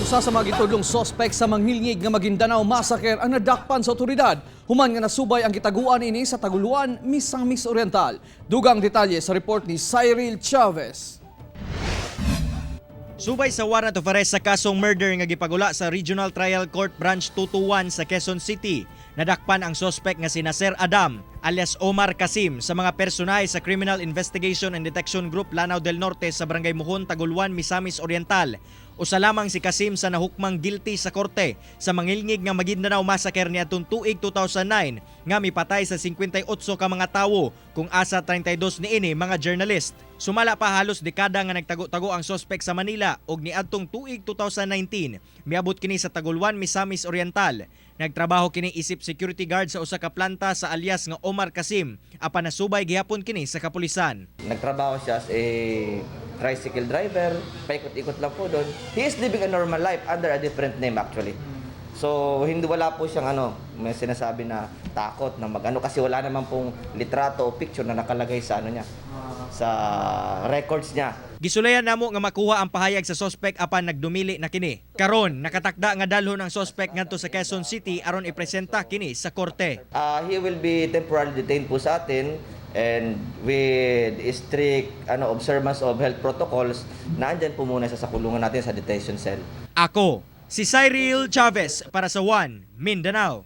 Usa sa mga gitudlong sospek sa manghilngig nga Maguindanao Massacre ang nadakpan sa otoridad human nga nasubay ang gitaguan ini sa Taguluan, Misamis Oriental. Dugang detalye sa report ni Cyril Chavez. Subay sa warrant of arrest sa kasong murder nga gipagula sa Regional Trial Court Branch 221 sa Quezon City, nadakpan ang sospek nga si Nasser Adam alias Omar Kasim sa mga personahe sa Criminal Investigation and Detection Group Lanao del Norte sa Barangay Muhon, Taguluan, Misamis Oriental. Usa lamang si Kasim sa nahukmang guilty sa korte sa mangilngig nga Maguindanao Massacre niadtong tuig 2009 nga mipatay sa 58 ka mga tawo, kung asa 32 niini mga journalist. Sumala pa, halos dekada nga nagtago-tago ang sospek sa Manila ug niadtong tuig 2019 miabot kini sa Taguluan, Misamis Oriental. Nagtrabaho kini isip security guard sa usa ka planta sa alias nga Omar Kasim apan nasubay gihapon kini sa kapulisan. Nagtrabaho siya as a tricycle driver, paikot-ikot lang po doon. He is living a normal life under a different name, actually. So, hindi, wala po siyang ano, may sinasabi na takot na mag-ano kasi wala naman pong litrato o picture na nakalagay sa ano niya, sa records niya. Gisulayan namo nga makuha ang pahayag sa sospek apan nagdumili na kini. Karon nakatakda nga dalhon ang sospek ngadto sa Quezon City aron ipresenta kini sa korte. He will be temporarily detained po sa atin and with strict ano, observance of health protocols, naandyan po muna siya sa kulungan natin sa detention cell. Ako, si Cyril Chavez para sa One Mindanao.